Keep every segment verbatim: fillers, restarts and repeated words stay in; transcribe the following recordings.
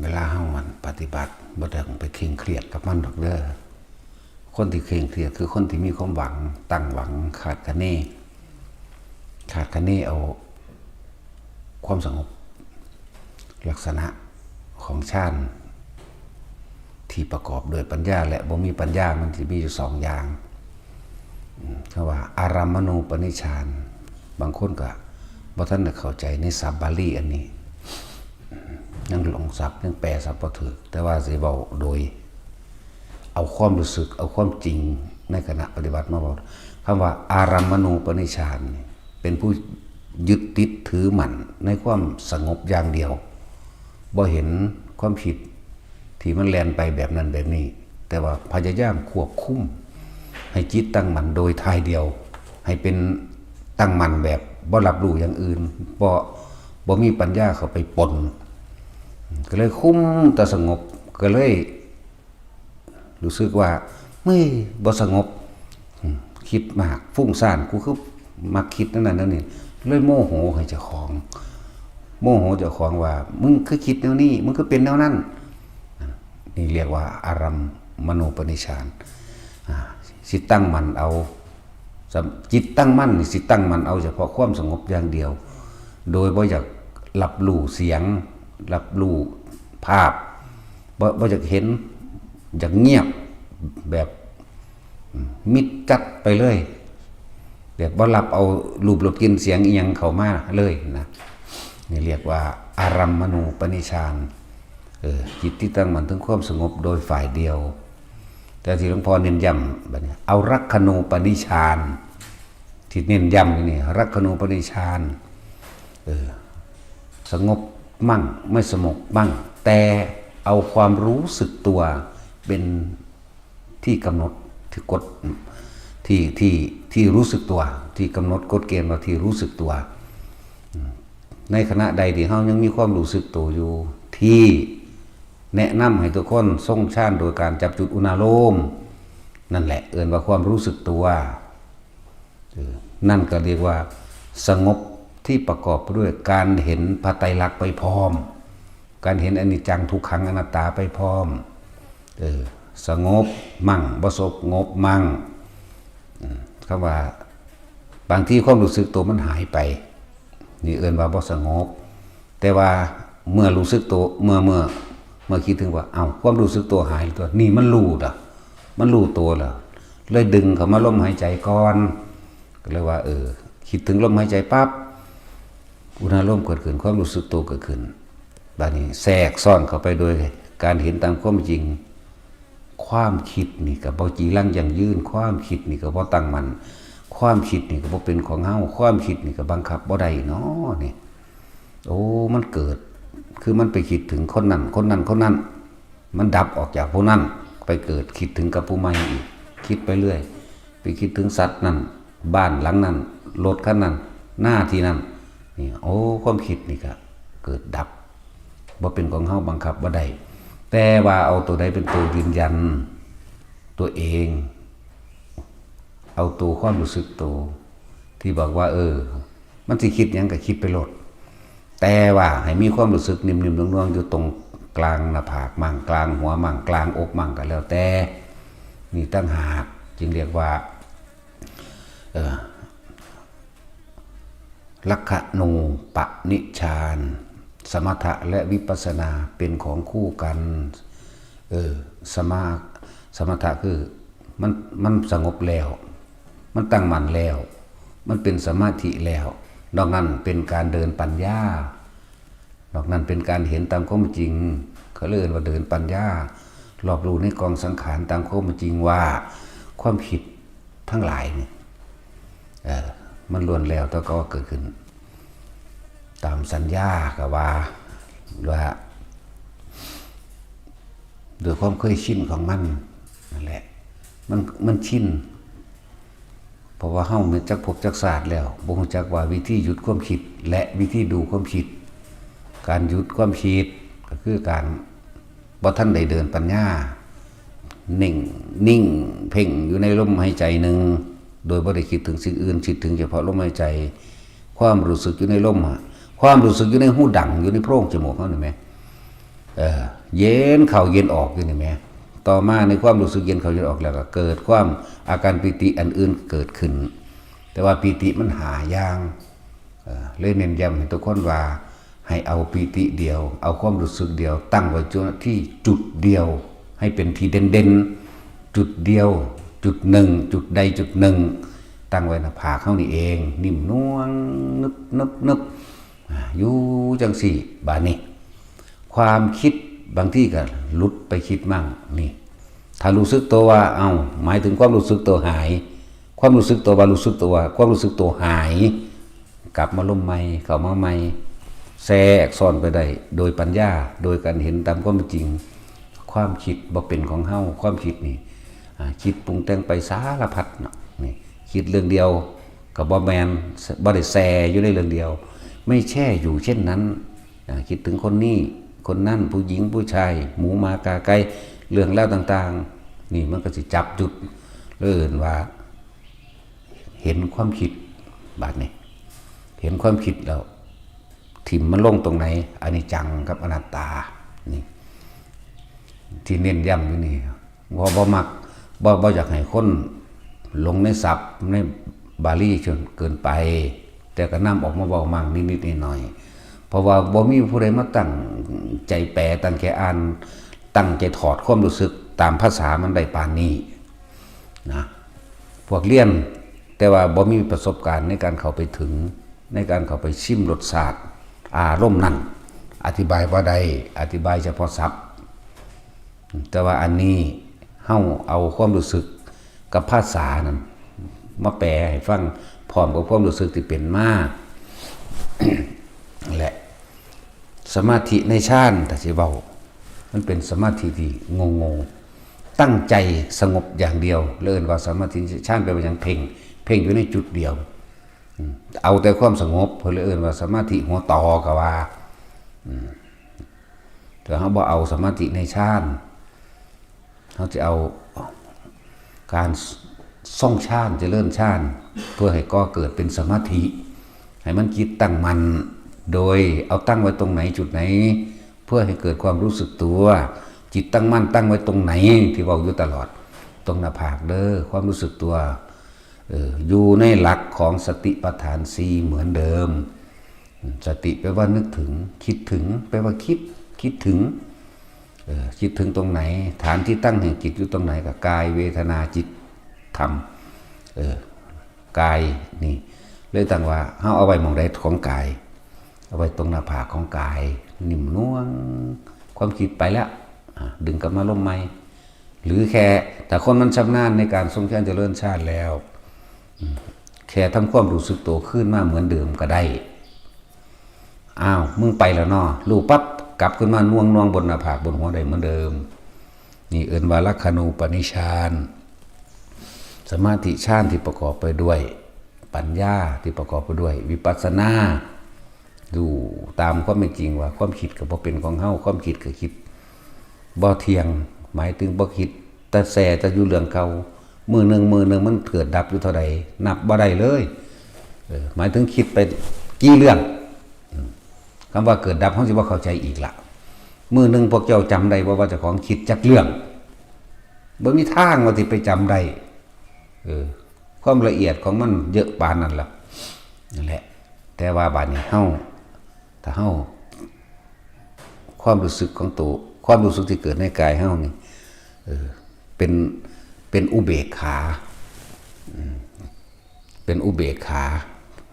เวลาเฮามันปฏิบัติบ่ต้องไปเคร่งเครียดกับมันดอกเด้อ คนที่เคร่งเครียดคือคนที่มีความหวัง ตั้งหวัง คาดคะเน คาดคะเนเอาความสงบ ลักษณะของฌานที่ประกอบด้วยปัญญาและบ่มีปัญญา มันสิมีอยู่สองอย่าง อืม เขาว่าอารัมมณูปนิชฌาน บางคนก็บ่ทันได้เข้าใจในศัพท์บาลีอันนี้ ยังหลงศัพท์ ยังแปลศัพท์บ่ถูก แต่ว่าสิเว้าโดย เอาความรู้สึก เอาความจริงในขณะปฏิบัติมาเว้า คำว่าอารัมมณูปนิชฌานนี่ เป็นผู้ยึดติดถือมั่นในความสงบอย่างเดียว บ่เห็นความคิดที่มันแล่นไปแบบนั้นแบบนี้ แต่ว่าพยายามควบคุม ให้จิตตั้งมั่นโดยท่ายเดียว ให้เป็นตั้งมั่นแบบบ่รับรู้อย่างอื่น บ่ บ่มีปัญญาเข้าไปปน ก็เลยคุมแต่สงบ ก็เลยรู้สึกว่า เฮ้ย บ่สงบ อืม คิดมาก ฟุ้งซ่าน กูคือมักคิดนั่นนั่นนี่ เลยโมโหให้เจ้าของ โมโหเจ้าของว่า มึงคือคิดแนวนี้ มึงคือเป็นแนวนั้น นี่เรียกว่าอารัมมณูปนิชฌาน อ่า สิตั้งมั่นเอา สำ- จิตตั้งมั่นนี่สิตั้งมั่นเอาเฉพาะความสงบอย่างเดียว โดยบ่อยากรับรู้เสียง รับรู้ภาพ บ่ บ่อยากเห็น อยากเงียบแบบ อืม มิดจัดไปเลย แบบบ่รับเอารูปรสกลิ่นเสียงอิหยังเข้ามาเลยนะ นี่เรียกว่าอารัมมณูปนิชฌาน เออ จิตที่ตั้งมั่นถึงความสงบโดยฝ่ายเดียว แต่ที่หลวงพ่อเน้นย้ำบัดนี้ เอารักขณูปนิชฌาน ที่เน้นย้ำอยู่นี่ รักขณูปนิชฌาน เออ สงบมั่ง ไม่สงบมั่ง แต่เอาความรู้สึกตัวเป็นที่กำหนด ที่กฎ ที่ ที่ ที่รู้สึกตัว ที่กำหนดกฎเกณฑ์ว่าที่รู้สึกตัว อืม ในขณะใดที่เฮายังมีความรู้สึกตัวอยู่ ที่แนะนำให้ทุกคนทรงฌานโดยการจับจุดอุณาโลม นั่นแหละเอิ้นว่าความรู้สึกตัว เออ นั่นก็เรียกว่าสงบที่ประกอบไปด้วยการเห็นพระไตรลักษณ์ไปพร้อม การเห็นอนิจจังทุกขังอนัตตาไปพร้อม เออ สงบมั่ง บ่สงบมั่ง อืม คำว่าบางทีความรู้สึกตัวมันหายไป นี่เอิ้นว่าบ่สงบ แต่ว่าเมื่อรู้สึกตัว เมื่อ เมื่อ เมื่อคิดถึงว่า เอ้า ความรู้สึกตัวหายตัว นี่มันรู้ละ มันรู้ตัวละ เลยดึงเข้ามาลมหายใจก่อน ก็เลยว่า เออ คิดถึงลมหายใจปั๊บ อุณาโลมเกิดขึ้น ความรู้สึกตัวเกิดขึ้น บัดนี้แทรกซ้อนเข้าไปโดยการเห็นตามความจริง ความคิดนี่ก็บ่จีรังยั่งยืน ความคิดนี่ก็บ่ตั้งมั่น ความคิดนี่ก็บ่เป็นของเฮา ความคิดนี่ก็บังคับบ่ได้เนาะนี่ โอ้ มันเกิด คือมันไปคิดถึงคนนั้น คนนั้น คนนั้น มันดับออกจากผู้นั้น ไปเกิดคิดถึงกับผู้ใหม่อีก คิดไปเรื่อย ไปคิดถึงสัตว์นั่น บ้านหลังนั้น รถคันนั้น หน้าที่นั่น นี่ โอ้ ความคิดนี่ก็เกิดดับ บ่เป็นของเฮา บังคับบ่ได้ แต่ว่าเอาตัวใดเป็นตัวยืนยัน ตัวเอง เอาตัวความรู้สึกตัว ที่บอกว่า เออ มันสิคิดหยังก็คิดไปโลด แต่ว่าให้มีความรู้สึกนิ่มๆนวลๆอยู่ตรงกลางหน้าผากมั่ง กลางหัวมั่ง กลางอกมั่งก็แล้วแต่ นี่ต่างหาก จึงเรียกว่า เออ ลักขณูปนิชฌาน สมถะและวิปัสสนาเป็นของคู่กัน เออ สมา- สมถะคือมัน- มันสงบแล้ว มันตั้งมั่นแล้ว มันเป็นสมาธิแล้ว นอกนั้นเป็นการเดินปัญญา นอกนั้นเป็นการเห็นตามความจริง เขาเรียกว่าเดินปัญญา รอบรู้ในกองสังขารตามความจริงว่า ความคิดทั้งหลายนี่ เออ มันล้วนแล้วแต่ก็เกิดขึ้น ตามสัญญาก็ว่า ว่า โดยความเคยชินของมันนั่นแหละ มัน- มันชิน เพราะว่าเฮามาจักภพจักชาติแล้ว บ่ฮู้จักว่าวิธีหยุดความคิด และวิธีดูความคิด การหยุดความคิดก็คือการ บ่ทันได้เดินปัญญา นิ่ง- นิ่งเพ่งอยู่ในลมหายใจหนึ่ง โดยบ่ได้คิดถึงสิ่งอื่น คิดถึงเฉพาะลมหายใจ ความรู้สึกอยู่ในลมอะ ความรู้สึกอยู่ในฮูดัง อยู่ในโพรงจมูกเฮานี่แหม เออ เย็นเข้าเย็นออกอยู่นี่แหม ต่อมาในความรู้สึกเย็นเข้าเย็นออกแล้วก็เกิดความอาการปีติอันอื่นเกิดขึ้น แต่ว่าปีติมันห้าอย่าง เอ่อ เลยเน้นย้ำให้ทุกคนว่า ให้เอาปีติเดียว เอาความรู้สึกเดียว ตั้งไว้จุดที่จุดเดียว ให้เป็นที่เด่นๆ จุดเดียว จุดหนึ่ง จุดใดจุดหนึ่ง ตั้งไว้หน้าผากเฮานี่เอง นิ่มนวล นึบนึบนึบ อ่า อยู่จังซี่ บาดนี้ ความคิดบางทีก็หลุดไปคิดมั่ง นี่ ถ้ารู้สึกตัวว่า เอ้า หมายถึงความรู้สึกตัวหาย ความรู้สึกตัวว่ารู้สึกตัว ความรู้สึกตัวหาย กลับมาลมใหม่ เข้ามาใหม่ แทรกซ้อนไปได้ โดยปัญญา โดยการเห็นตามความเป็นจริง ความคิดบ่เป็นของเฮา ความคิดนี่ อ่า คิดปรุงแต่งไปสารพัดเนาะ นี่ คิดเรื่องเดียวก็บ่แม่น บ่ได้แช่อยู่ในเรื่องเดียว ไม่แช่อยู่เช่นนั้น อ่า คิดถึงคนนี้ คนนั้น ผู้หญิง ผู้ชาย หมู หมา กา ไก่ เรื่องราวต่างๆ นี่มันก็สิจับจุด เอิ้นว่า เห็นความคิด บาดนี้ เห็นความคิดแล้ว ถิ่มมันลงตรงไหน อนิจจังกับอนัตตา นี่ ที่เน้นย้ำอยู่นี่ บ่ บ่มัก บ่ บ่อยากให้คนหลงในศัพท์ในบาลีจนเกินไป แต่ก็นำออกมาเว้ามั่งนิดๆหน่อยๆ เพราะว่าบ่มีผู้ใดมาตั้งใจแปล ตั้งใจอ่าน ตั้งใจถอดความรู้สึกตามภาษามันได้ปานนี้นะ พวกเรียน แต่ว่าบ่มีประสบการณ์ในการเข้าไปถึง ในการเข้าไปชิมรสชาติอารมณ์นั้น อธิบายบ่ได้ อธิบายเฉพาะศัพท์ แต่ว่าอันนี้เฮาเอาความรู้สึกกับภาษานั้นมาแปลให้ฟัง พร้อมกับความรู้สึกที่เป็นมา และสมาธิในฌาน ถ้าสิเว้า มันเป็นสมาธิที่โง่ๆ ตั้งใจสงบอย่างเดียว เลยเอิ้นว่าสมาธิฌาน แปลว่าหยัง เพ่ง เพ่งอยู่ในจุดเดียว อืม เอาแต่ความสงบ เพิ่นเลยเอิ้นว่าสมาธิหัวต่อก็ว่า อืม แต่เฮาบ่เอาสมาธิในฌาน เฮาสิเอาการทรงฌาน เจริญฌาน เพื่อให้ก่อเกิดเป็นสมาธิ ให้มันจิตตั้งมั่น โดยเอาตั้งไว้ตรงไหนจุดไหน เพื่อให้เกิดความรู้สึกตัว จิตตั้งมั่นตั้งไว้ตรงไหน ที่เว้าอยู่ตลอด ตรงหน้าผากเด้อ ความรู้สึกตัว เออ อยู่ในหลักของสติปัฏฐานสี่เหมือนเดิม สติแปลว่านึกถึง คิดถึง แปลว่าคิด คิดถึง เออ คิดถึงตรงไหน ฐานที่ตั้งแห่งจิตอยู่ตรงไหน ก็กาย เวทนา จิต ธรรม เออ กายนี่ เลยตั้งว่าเฮาเอาไว้หม่องใดของกาย เอาไว้ตรงหน้าผากของกาย นิ่มนวล ความคิดไปแล้ว อ่ะ ดึงกลับมาลมใหม่ หรือแค่ ถ้าคนมันชำนาญในการทรงฌานเจริญฌานแล้ว อืม แค่ทำความรู้สึกตัวคืนมาเหมือนเดิมก็ได้ อ้าว มึงไปแล้วเนาะ รู้ปั๊บ กลับขึ้นมาน่วงๆบนหน้าผากบนหัวได้เหมือนเดิม นี่เอิ้นว่าลักขณูปนิชฌาน สมาธิฌานที่ประกอบไปด้วยปัญญา ที่ประกอบไปด้วยวิปัสสนา ดูตามความเป็นจริงว่าความคิดก็บ่เป็นของเฮา ความคิดก็คิดบ่เที่ยง หมายถึงบ่คิด แต่แช่แต่อยู่เรื่องเก่า มื้อหนึ่ง มื้อหนึ่งมันเกิดดับอยู่เท่าใด นับบ่ได้เลย เออ หมายถึงคิดไปกี่เรื่อง อืม คำว่าเกิดดับเฮาสิบ่เข้าใจอีกละ มื้อหนึ่งพวกเจ้าจำได้บ่ว่าเจ้าของคิดจักเรื่อง บ่มีทางว่าสิไปจำได้ เออ ความละเอียดของมันเยอะปานนั้นล่ะ นั่นแหละ แต่ว่าบาดนี้เฮา ถ้าเฮา ความรู้สึกของตัว ความรู้สึกที่เกิดในกายเฮานี่ เออ เป็น เป็นอุเบกขา อืม เป็นอุเบกขา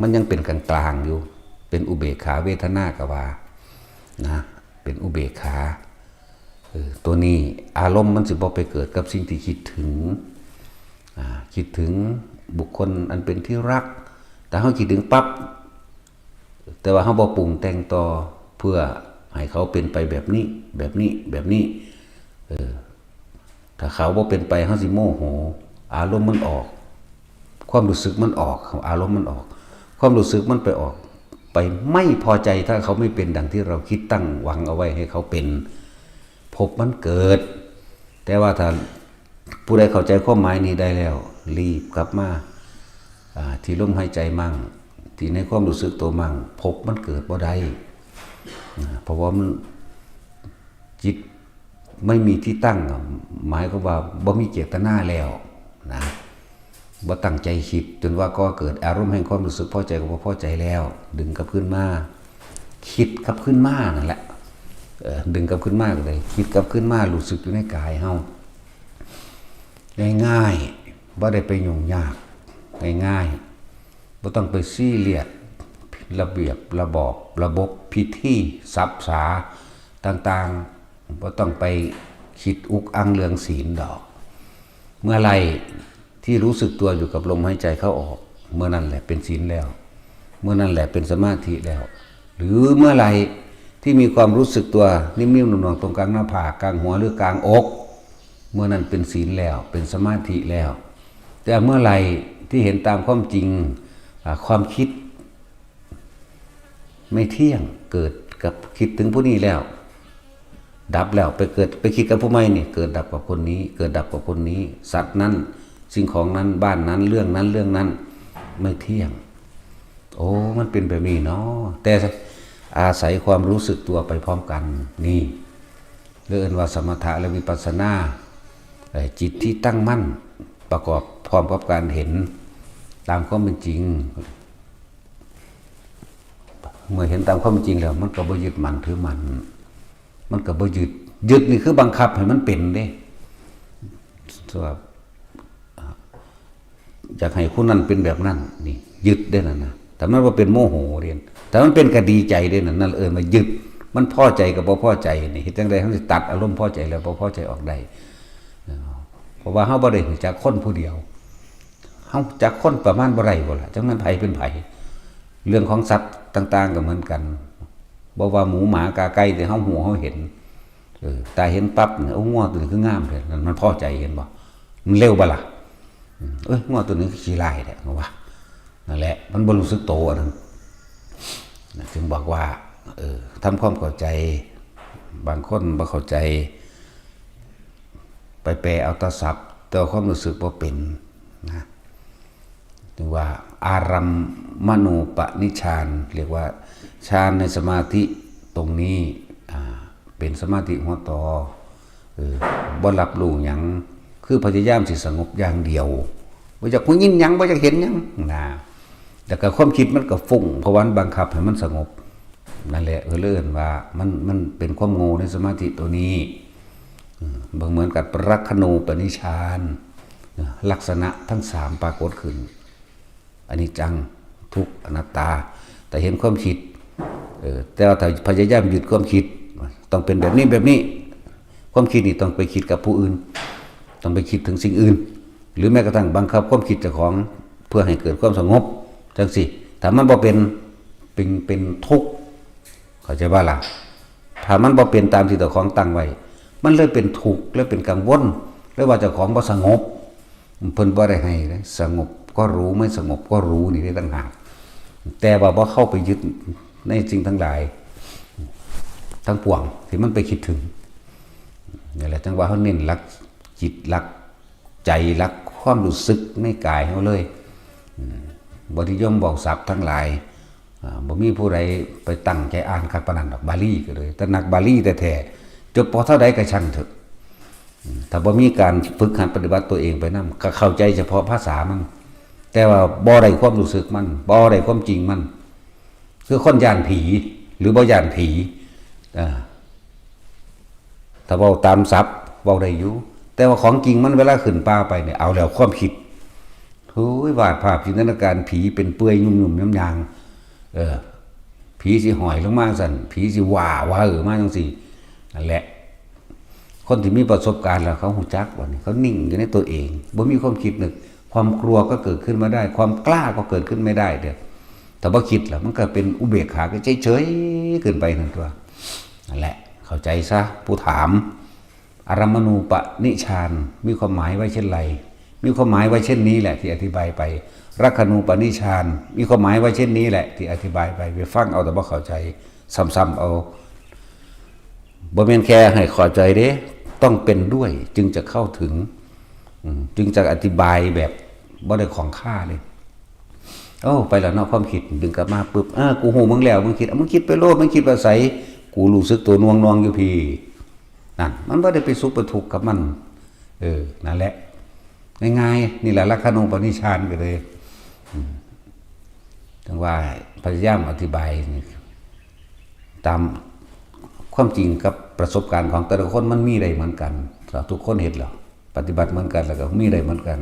มันยังเป็นกลางๆอยู่ เป็นอุเบกขาเวทนาก็ว่า นะ เป็นอุเบกขา เออ ตัวนี้อารมณ์มันสิบ่ไปเกิดกับสิ่งที่คิดถึง อ่า คิดถึงบุคคลอันเป็นที่รัก แต่เฮาคิดถึงปั๊บ แต่ว่าเฮาบ่ปรุงแต่งต่อ เพื่อให้เขาเป็นไปแบบนี้ แบบนี้ แบบนี้ เออ ถ้าเขาบ่เป็นไป เฮาสิโมโห อารมณ์มันออก ความรู้สึกมันออก อารมณ์มันออก ความรู้สึกมันไปออก ไปไม่พอใจ ถ้าเขาไม่เป็นดังที่เราคิดตั้งหวังเอาไว้ให้เขาเป็น ภพมันเกิด แต่ว่าถ้าผู้ใดเข้าใจความหมายนี้ได้แล้ว รีบกลับมา อ่า ที่ลมหายใจมั่ง ที่ในความรู้สึกตัวมั่ง ภพมันเกิดบ่ได้ อ่า เพราะว่ามัน จิตไม่มีที่ตั้งอะ หมายความว่าบ่มีเจตนาแล้วนะ บ่ตั้งใจคิด จนว่าก่อเกิดอารมณ์แห่งความรู้สึกพอใจกับบ่พอใจแล้ว ดึงกลับคืนมา คิดกลับคืนมานั่นแหละ เออ ดึงกลับคืนมาก็เลย คิดกลับคืนมา รู้สึกอยู่ในกายเฮา ง่ายๆ บ่ได้ไปยุ่งยาก ง่ายๆ บ่ต้องไปซีเรียส ระเบียบระบอบ ระบบพิธี ศัพท์สาต่างๆ บ่ต้องไปคิดอุกอังเรื่องศีลดอก เมื่อไหร่ที่รู้สึกตัวอยู่กับลมหายใจเข้าออก เมื่อนั้นแหละเป็นศีลแล้ว เมื่อนั้นแหละเป็นสมาธิแล้ว หรือเมื่อไหร่ที่มีความรู้สึกตัวนิ่มๆ หน่วงๆ ตรงกลางหน้าผาก กลางหัว หรือกลางอก เมื่อนั้นเป็นศีลแล้ว เป็นสมาธิแล้ว แต่เมื่อไหร่ที่เห็นตามความจริง อ่า ความคิดไม่เที่ยง เกิดกับ คิดถึงผู้นี้แล้ว ดับแล้ว ไปเกิด ไปคิดกับผู้ใหม่นี่ เกิดดับกับคนนี้ เกิดดับกับคนนี้ สัตว์นั้น สิ่งของนั้น บ้านนั้น เรื่องนั้น เรื่องนั้น ไม่เที่ยง โอ้ มันเป็นแบบนี้เนาะ แต่อาศัยความรู้สึกตัวไปพร้อมกัน นี่ เรียกว่าสมถะและวิปัสสนา เอ่อ จิตที่ตั้งมั่น ประกอบพร้อมกับการเห็นตามความเป็นจริง เมื่อเห็นตามความจริงแล้ว มันก็บ่ยึดมั่นถือมั่น มันก็บ่ยึด ยึดนี่คือบังคับให้มันเป็นเด้ ว่า อยากให้ผู้นั้นเป็นแบบนั้น นี่ ยึดได้นั่นนะ แต่มันบ่เป็นโมโหเด้ แต่มันเป็นก็ดีใจเด้นั่น นั่นเอิ้นว่ายึด มันพอใจกับบ่พอใจนี่ เฮ็ดจั่งใด๋เฮาสิตัดอารมณ์พอใจและบ่พอใจออกได้ เออ เพราะว่าเฮาบ่ได้รู้จักคนผู้เดียว เฮาจักคนประมาณบ่ได้บ่ล่ะ จักแม่นไผเป็นไผ เรื่องของสัตว์ต่างๆ ก็เหมือนกัน บ่ว่าหมูหมากาไก่ที่เฮาฮู้เฮาเห็น เออ ตาเห็นปั๊บเนี่ย โอ้ งัวตัวนี้คืองามแท้ นั่นมันพอใจ เห็นบ่ มันเร็วบ่ล่ะ อืม เอ้ย งัวตัวนี้คือขี้ร้ายแท้ ว่า นั่นแหละ มันบ่รู้สึกโตอันนั้น นะ จึงบอกว่า เออ ทำความเข้าใจ บางคนบ่เข้าใจ ไปแปลเอาแต่ศัพท์ แต่ว่าความรู้สึกบ่เป็นนะ ถึงว่าอารัมมณูปนิชฌาน เรียกว่าฌานในสมาธิตรงนี้ อ่า เป็นสมาธิหัวต่อ เออ บ่รับรู้หยัง คือพยายามสิสงบอย่างเดียว บ่อยากฮู้ยินหยัง บ่อยากเห็นหยังนะ แล้วก็ความคิดมันก็ฟุ้ง เพราะว่ามันบังคับให้มันสงบ นั่นแหละ เออ เอิ้นว่ามัน มันเป็นความโง่ในสมาธิตัวนี้ อืม บ่เหมือนกับรักขณูปนิชฌาน ลักษณะทั้งสามปรากฏขึ้น อนิจจัง ทุกข์ อนัตตา แต่เห็นความคิด เออ แต่ว่าถ้าพยายามยึดความคิด ต้องเป็นแบบนี้แบบนี้ ความคิดนี่ต้องไปคิดกับผู้อื่น ต้องไปคิดถึงสิ่งอื่น หรือแม้กระทั่งบังคับความคิดเจ้าของ เพื่อให้เกิดความสงบ จั่งซี้ ถ้ามันบ่เป็น เป็น เป็นทุกข์ เข้าใจบ่ล่ะ ถ้ามันบ่เป็นตามที่เจ้าของตั้งไว้ มันเลยเป็นทุกข์ เลยเป็นกังวล เลยว่าเจ้าของบ่สงบ เพิ่นบ่ได้ให้นะ สงบก็รู้ ไม่สงบก็รู้ นี่ได้ต่างหาก แต่ว่าบ่เข้าไปยึดในสิ่งทั้งหลาย ทั้งปวงที่มันไปคิดถึง นี่แหละ จั่งว่าเฮาเน้นหลักจิต หลักใจ หลักความรู้สึกในกายเฮาเลย อืม บ่นิยมเว้าศัพท์ทั้งหลาย อ่า บ่มีผู้ใดไปตั้งใจอ่านคักปานนั้นดอก บาลีก็เลย แต่นักบาลีแท้ๆ จบ ป.เท่าใดก็ช่างเถอะ อืม ถ้าบ่มีการฝึกหัดปฏิบัติตัวเองไปนำ ก็เข้าใจเฉพาะภาษามัน แต่ว่าบ่ได้ความรู้สึกมัน บ่ได้ความจริงมัน คือคนย้านผี หรือบ่ย้านผี อ่า ถ้าเว้าตามศัพท์ เว้าได้อยู่ แต่ว่าของจริงมันเวลาขึ้นป่าไปเนี่ย เอาแล้วความคิด โอ้ย วาดภาพจินตนาการผีเป็นเปลือยหยุ่มๆยางๆ เออ ผีสิห้อยลงมาซั่น ผีสิว่าว่าเออมาจั่งซี้ นั่นแหละ คนที่มีประสบการณ์แล้วเขาฮู้จักว่านี่ เขานิ่งอยู่ในตัวเอง บ่มีความคิดนึก ความกลัวก็เกิดขึ้นมาได้ ความกล้าก็เกิดขึ้นไม่ได้เด้อ ถ้าบ่คิดแล้วมันก็เป็นอุเบกขา ก็เฉยๆ ขึ้นไปนั่นตัว นั่นแหละ เข้าใจซะ ผู้ถาม อารัมมณูปนิชฌาน มีความหมายไว้เช่นไร มีความหมายไว้เช่นนี้แหละที่อธิบายไป รักขณูปนิชฌาน มีความหมายไว้เช่นนี้แหละที่อธิบายไป ไปฟังเอาแต่บ่เข้าใจ ซ้ำๆเอา บ่แม่นแค่ให้เข้าใจเด้ ต้องเป็นด้วยจึงจะเข้าถึง อืม จึงจะอธิบายแบบบ่ได้ของค่าเลย โอ้ ไปแล้วเนาะ ความคิดดึงกลับมาปุ๊บ อ่า กูฮู้มึงแล้ว มึงคิด อ่ะ มึงคิดไปโลด มึงคิดว่าใส กูรู้สึกตัวนวงๆอยู่พี้ นั่นมันบ่ได้ไปสุขไปทุกข์กับมัน เออ นั่นแหละ ง่ายๆ นี่แหละลักขานุปนิชฌานก็เลย อืม ถึงว่าพยายามอธิบายนี่ ตามความจริงกับประสบการณ์ของแต่ละคนมันมีได้เหมือนกัน ทุกคนเฮ็ดแล้ว ปฏิบัติเหมือนกัน แล้วก็มีได้เหมือนกัน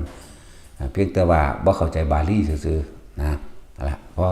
อ่า เพียงแต่ว่าบ่เข้าใจบาลีซื่อๆ นะ เอาละ พอ